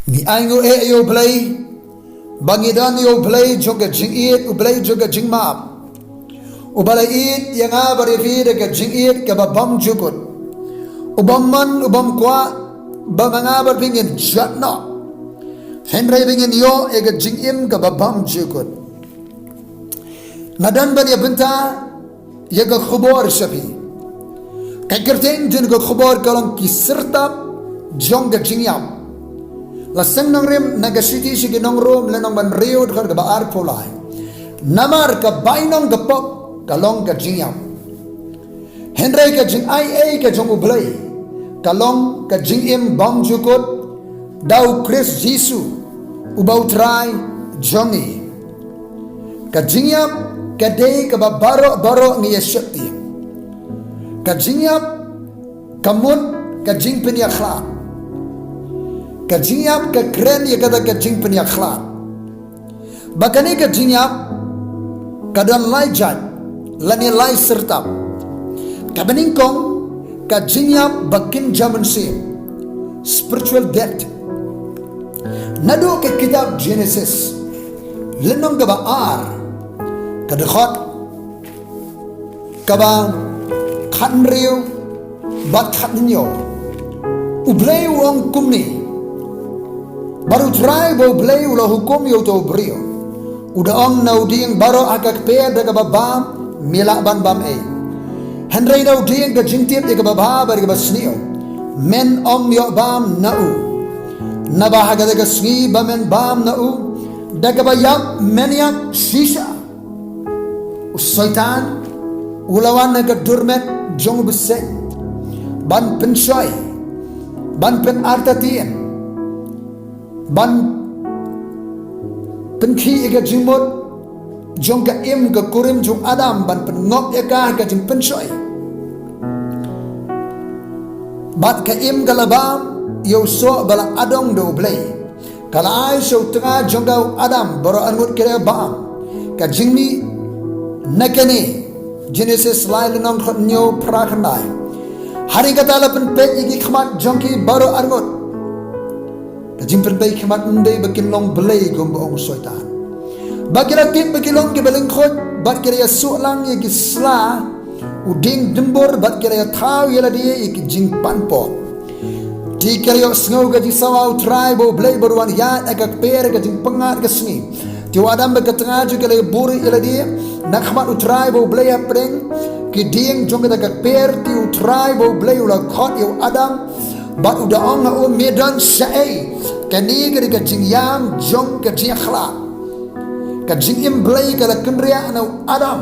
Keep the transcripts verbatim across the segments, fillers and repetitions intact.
Ngi ai nguh ïa U Blei ba ngi don ïa U Blei jong ka jingïeit, U Blei jong ka jingmap, uba la ïeit ïa nga bad ïa phi da ka jingïeit kaba bymjukut, u bym mon, u bym kwah ba ma nga bad phi ngin jot noh, hynrei ba ngin ïoh ïa ka jingim kaba bymjukut. Nga don ban ïa bynta ïa ka khubor sha phi. Ka kyrteng jong ka khubor ka long ki syrtap jong ka jingïap. La seng nongrim na ka shithi sha ki nong Rom, lynnong ba hynriew, dkhot kaba arphew lai. Namar ka bainong ka pop ka long ka jingïap, hynrei ka jingaiei ka jong U Blei ka long ka jingim bymjukut da U Khrist Jisu, uba U Trai jong ngi. Ka jingïap ka dei kaba baroh baroh ngi ïa sheptieng. Ka jingïap ka mut ka jingpynïakhlad. Ka jingïap ka kren ïa kata ka jingpynïakhlad. Ba kane ka jingïap ka don lai jait lane lai syrtap. Kaba nyngkong, ka jingïap ba kynja mynsiem, spiritual death. Naduh ka kitab Genesis, lynnong kaba ar, ka dkhot kaba khathynriew bad khathynñiew, U Blei u ong kumne: Bad U Trai ba U Blei u la hukum ïa uta u briew. U da ong: Na u dieng baroh ha ka kper da kaba bam me lah ban bam ei, hynrei na u dieng ka jingtip ïa kaba bha bad ïa kaba sniew, men ym ïoh bam na u, naba ha kata ka sngi ba men bam na u, da kaba ïap men ïap shisha. U Soitan u la wan ha ka dur met jong u bseiñ ban pynshoi, ban pynartatien, ban pynkhih ïa ka jingmut jong ka im ka kurim jong u Adam, ban pynngop ïa ka ha ka jingpynshoi. Bad ka im ka la bam ïa u soh ba la adong da U Blei. Ka la ai sha u tnga jong ka, u Adam, baroh arngut ki la bam. Ka jingmih na kane, Genesis lai, lynnong khathynñiew, phra khyndai. Hadien kata la pynpeit ïa ki khmat jong ki baroh arngut. Ka jingpynpeit khmat ym dei ba kin long blei kumba ong u Soitan. Ba ki la tip ba ki long kiba lyngkhuid, bad ki la ïa suh lang ïa ki sla u dieng dymbur, bad ki la ïa thaw ïa lade ïa ki jingpanpoh. Te ki la ïohsngew ka jingsawa U Trai ba U Blei, bad u wan ïaid ha ka kper ha ka jingpyngngad ka sngi. Te u Adam bad ka tnga jong u ki la ïa buhrieh ïa lade na khmat U Trai ba U Blei hapdeng ki dieng jong kata ka kper. Te U Trai ba U Blei u la khot ïa u Adam bad u da ong ha u: Me don shaei? Kane ka dei ka jingïam jong ka jingïakhlad. Ka jingim blei ka la kynriah na u Adam.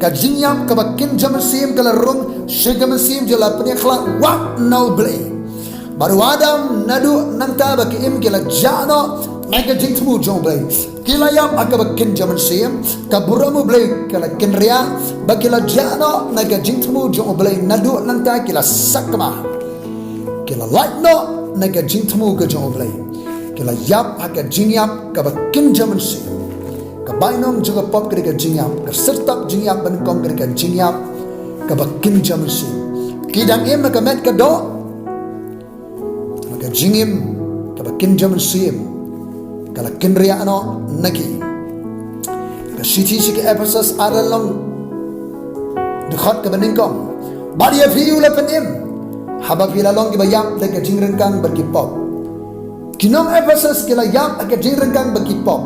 Ka jingïap kaba kynja mynsiem ka la rung sha ka mynsiem jong u, la pynïakhlad wat na U Blei. Bad u Adam naduh nangta bad ka im ki la jah noh na ka jingthmu jong U Blei. Ki la ïap ha kaba kynja mynsiem, ka burom U Blei ka la kynriah, bad ki la jah noh na ka jingthmu jong U Blei. Naduh nangta ki la sakma, ki la lait noh na ka jingthmu ka jong U Blei. Ki la ïap ha ka jingïap kaba kynja mynsiem. Ka bainong jong ka pop ka dei ka jingïap. Ka syrtap jingïap ba nyngkong ka dei ka jingïap kaba kynja mynsiem. Ki dang im ha ka met ka doh, ka jingim kaba kynja mynsiem ka la kynriah noh na ki. Ka shithi sha ki Ephesus, ar lynnong, dkhot kaba nyngkong: Bad ïa phi u la pynim, haba phi la long kiba ïap da ka jingryngkang bad ki pop. Ki nong Ephesus ki la ïap ha ka jingryngkang bad ki pop,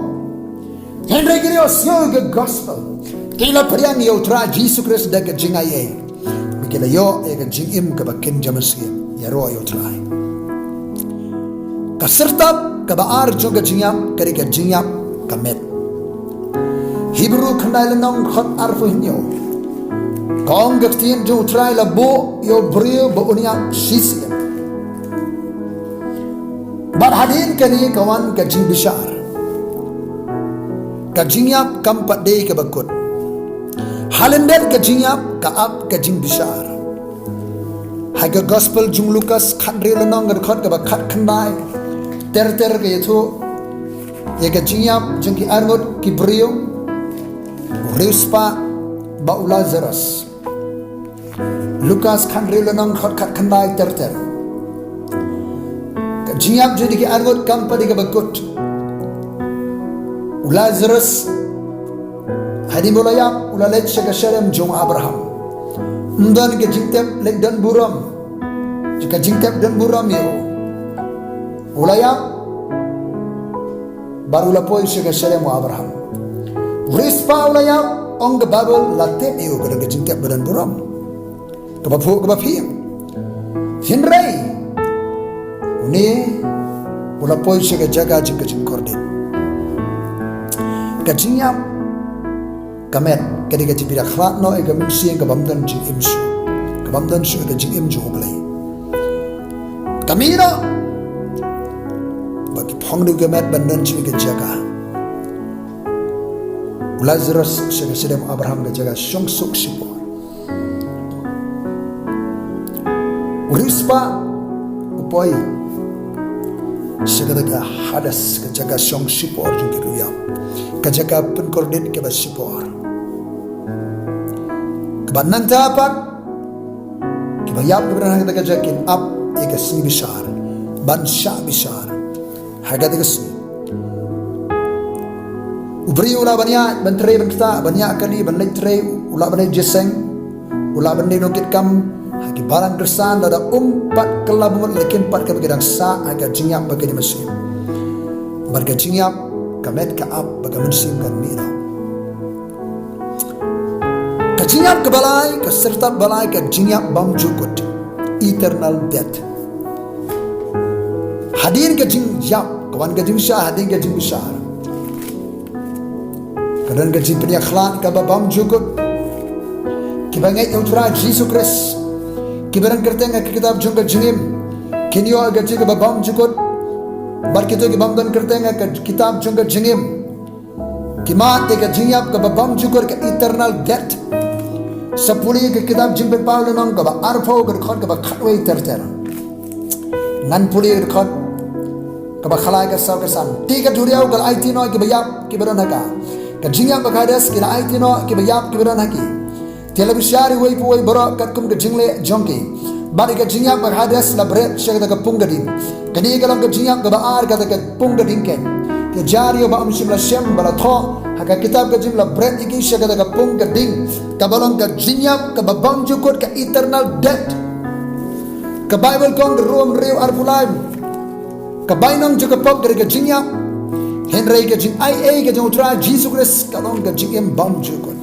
hynrei ki la ïohsngew ïa ka gospel. Ki la pdiang ïa U Trai Jisu Khrist da ka jingaiei, bad ki la ïoh ïa ka jingim kaba kynja mynsiem ïaroh ïa U Trai. Ka syrtap kaba ar jong ka jingïap ka dei ka jingïap ka met. Hebru khyndai lynnong, dkhot arphew hynñiew, ka ong: Ka ktien jong U Trai la buh ïa u briew ba un ïap shisien. Bad hadien kane ka wan ka jingbishar. Ka jingïap kam pat dei kaba kut. Ha lyndet ka jingïap ka ap ka jingbishar. Ha ka gospel jong u Lukas, khathynriew lynnong, ka dkhot kaba khatkhyndai ter ter, ka ïathuh ïa ka jingïap jong ki arngut ki briew, u riewspah bad u Lasarus. Lukas khathynriew lynnong, dkhot khatkhyndai ter ter. Ka Jingïap jong ki arngut kam pat dei kaba kut. U Lazarus, hadien ba u la ïap, u la leit sha ka shalem jong u Abraham. Ym don ka jingtep leit don burom. Ka jingtep don burom ïa u. U la ïap, bad u la poi sha ka shalem u Abraham. U riewspah u la ïap, ong ka Baibl, la tep ïa u, ka don ka jingtep ba don burom, kaba phuh kaba phi. Hynrei une u la poi sha ka jaka jong ka jingkordit. Ka jingïap ka met ka dei ka jingpyrkhat noh ïa ka mynsiem kaba ym don jingim shuh, kaba ym don shuh ïa ka jingim jong U Blei. Ka mih noh ba ki phong da ka met ban don shuh ïa ka jaka. U Lazarus sha ka shalem u Abraham, ka jaka shongsuk shipor. U riewspah u poi sha kata ka Hades, ka jaka shong shipor jong ki riewïap, ka jaka pynkordit kaba shipor. Kaba nangta pat kiba ïap kiba don ha kata ka jaka kin ap ïa ka sngi bishar ban shah bishar ha kata ka sngi. U briew u lah ban ïaid ban trei ban ktah, ban ïaid kali, ban leit trei, u lah ban leit jingïaseng, u lah ban leit nongkitkam ha ki balang kyrsan, lada um pat kylla ba mut, la kin pat kaba ki dang sah ha ka jingïap ba kane mynsiem. Bad ka jingïap ka met ka ap bad ka mynsiem kan mih noh. Ka jingïap kaba lai, ka syrtap ba lai, ka jingïap bymjukut, eternal death. Hadien ka jingïap ka wan ka jingbishar, hadien ka jingbishar ka don ka jingpynïakhlad kaba bymjukut. Kiba ngeit ïa U Trai Jisu Khrist, kiba don kyrteng ha ka kitab jong ka jingim, kin ïoh ïa ka jingïap kaba bymjukut. Bad kito ki bym don kyrteng ha ka kitab jong ka jingim, ki mad ïa ka jingïap kaba bymjukut, ka eternal death. Sa pule ïa ka kitab Jingpynpaw lynnong kaba arphew, ka dkhot kaba khatwei ter ter. Ngan pule ïa ka dkhot kaba khatlai, ka saw, ka san. Te ka duriaw ka la aiti noh ïa kiba ïap kiba don ha ka. Ka jingïap bad ka Hades ki la aiti noh ïa kiba ïap kiba don ha ki. Te la bishar ïa uwei pa uwei baroh katkum ka jingleh jong ki. Bad ïa ka jingïap bad ka Hades la bret sha kata ka pung ka ding. Kane ka long ka jingïap kaba ar kata ka pung ka ding keiñ. Te jar ïa u Bah Mynsiem Lashiem ba la thoh ha ka kitab ka jingim, la bret ïa ki sha kata ka pung ka ding, kaba long ka jingïap kaba bymjukut, ka eternal death. Ka Baibl ka ong, ka Rom hynriew arphew lai, ka bainong jong ka pop ka dei ka jingïap, hynrei ka jingaiei ka jong U Trai Jisu Khrist ka long ka jingim bymjukut.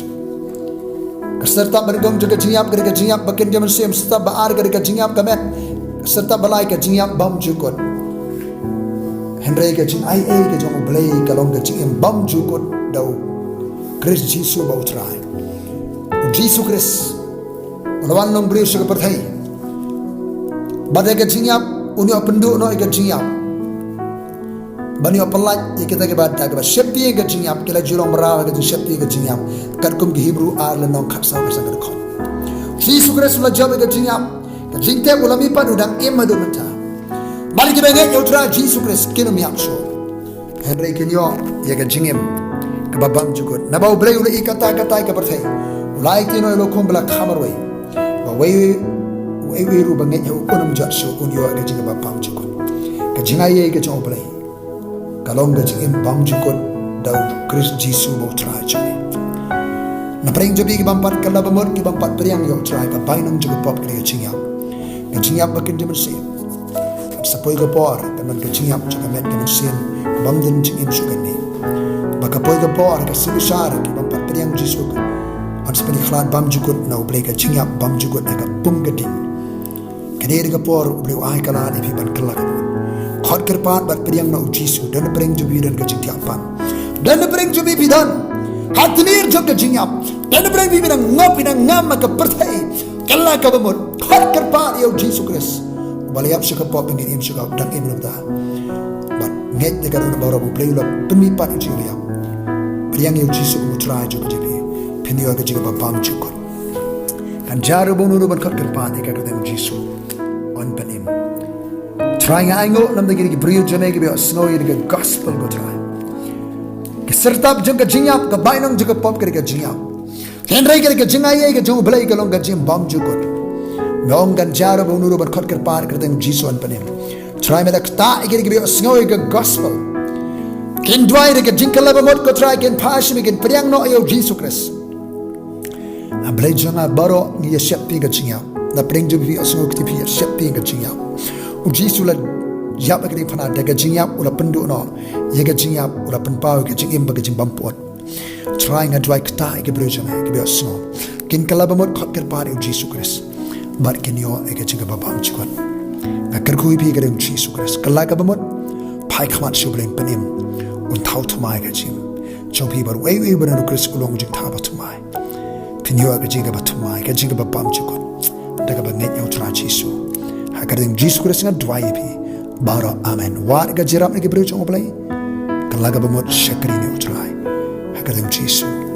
Ka syrtap ba nyngkong jong ka jingïap ka dei ka jingïap ba kynja mynsiem, syrtap ba ar ka dei ka jingïap ka met, syrtap ba lai ka jingïap bymjukut. Hynrei ka jingaiei ka jong U Blei ka long ka jingim bymjukut da U Khrist Jisu ba U Trai. U Jisu Khrist u la wan long briew sha ka pyrthei. Bad ïa ka jingïap un ïoh pynduh noh ïa ka jingïap. Ban ïoh pyllait ïa kita kiba da kaba sheptieng ïa ka jingïap, ki la ju long mraw ha ka jingsheptieng ïa ka jingïap. Katkum ki Hebru ar lynnong khatsaw, khatsan ka dkhot. Jisu Khrist u la jop ïa ka jingïap. Ka jingtep u la mih pat, u dang im haduh mynta. Bad kiba ngeit ïa U Trai Jisu Khrist kin ym ïap shuh, hynrei kin ïoh ïa ka jingim kaba bymjukut. Naba U Blei u la ïeit katta katta ïa ka pyrthei, u la aiti noh ïa u Khun ba la kha marwei, ba uwei uwei ruh ba ngeit ha u un ym jot shuh, un ïoh ïa ka jingim ba bymjukut. Ka jingaiei ka jong U Blei ka long ka jingim bymjukut da U Khrist Jisu ba U Trai jong ngi. Na pdeng jong phi ki bym pat kylla ba mut, ki bym pat pdiang ïa U Trai, ka bainong jong ka pop ka dei ka jingïap. Ka jingïap ba kynja mynsiem. Sa poi ka por kan don ka jingïap jong ka met ka mynsiem, ka bym don jingim shuh kane. Ba ka poi ka por ka sngi bishar, ki bym pat pdiang Jisu, kan sa pynïakhlad bymjukut na U Blei, ka jingïap bymjukut na ka pung ka ding. Kane ka dei ka por U Blei u ai ka lad ïa phi ban kylla ka bun. Khot kyrpad bad pdiang na U Jisu. Don na pdeng jong phi don ka jingthiah pat. Don na pdeng jong phi phi don ha tnir jong ka jingïap. Don na pdeng jong phi phi dang ngop, phi dang ngam ha ka pyrthei. Kylla ka bamut. Khot kyrpad ïa U Jisu Khrist uba la ïap sha ka pop ba ngin im sha ka, dang im lynta. Bad ngeit ïa ka don baroh, U Blei u la pynmih pat ïa ka jingïap. Pdiang ïa U Jisu kum U Trai jong ka jingim phi. Phin ïoh ka jingim ba bymjukut. Kan jar ruh ba uno uno ban khot kyrpad ïa ka kyrteng U Jisu, yn pynim. Trai, nga ainguh namar kine ki briew jong me kiba ïohsngew ïa ka gospel, ko Trai. Ka syrtap jong ka jingïap, ka bainong jong ka pop ka dei ka jingïap. Hynrei ka dei ka jingaiei ka jong U Blei, ka long ka jingim bymjukut. Me ong kan jar ruh ba uno uno ban khot kyrpad ïa ka kyrteng U Jisu, yn pynim. Trai, me la ktah ïa ki, ki briew sngew ïa ka gospel. Kin duwai da ka jingkylla bamut, ko Trai, kin phai sha me, kin pdiang noh ïa u Jisu Khrist. A Blei jong nga, baroh ngi ïa sheptieng ka jingïap. Na pdeng jong phi, sngew kti phi ïa sheptieng ka jingïap. U Jisu la ïap ha ka diengphna, da ka jingïap u la pynduh noh ïa ka jingïap, u la pynpaw ïa ka jingim bad ka jingbympat. Trai, nga duwai, ktah ïa ki briew jong me, ki briew sngew. Kin kylla bamut, khot kyrpad ïa u Jisu Khrist. Bad kin ïoh ïa ka jingkaba bymjukut. Nga kyrkhu ïa phi ha ka kyrteng u Jisu Khrist. Kylla ka bamut, phai khmat sha u Blei, pynim. Un thaw thymmai ïa ka jingim jong phi, bad uwei uwei uba don ha u Khrist u long u jingthaw ba thymmai. Phin ïoh ïa ka jingkaba thymmai, ka jingkaba bymjukut. Da kaba ngeit ïa u Trai Jisu. Ha ka kyrteng u Jisu Khrist nga duwai ïa phi baroh, amen. Wad ka jingïarap na ki briew jong u Blei. Kylla ka bamut, shakri ïa u Trai. Ha ka kyrteng u Jisu.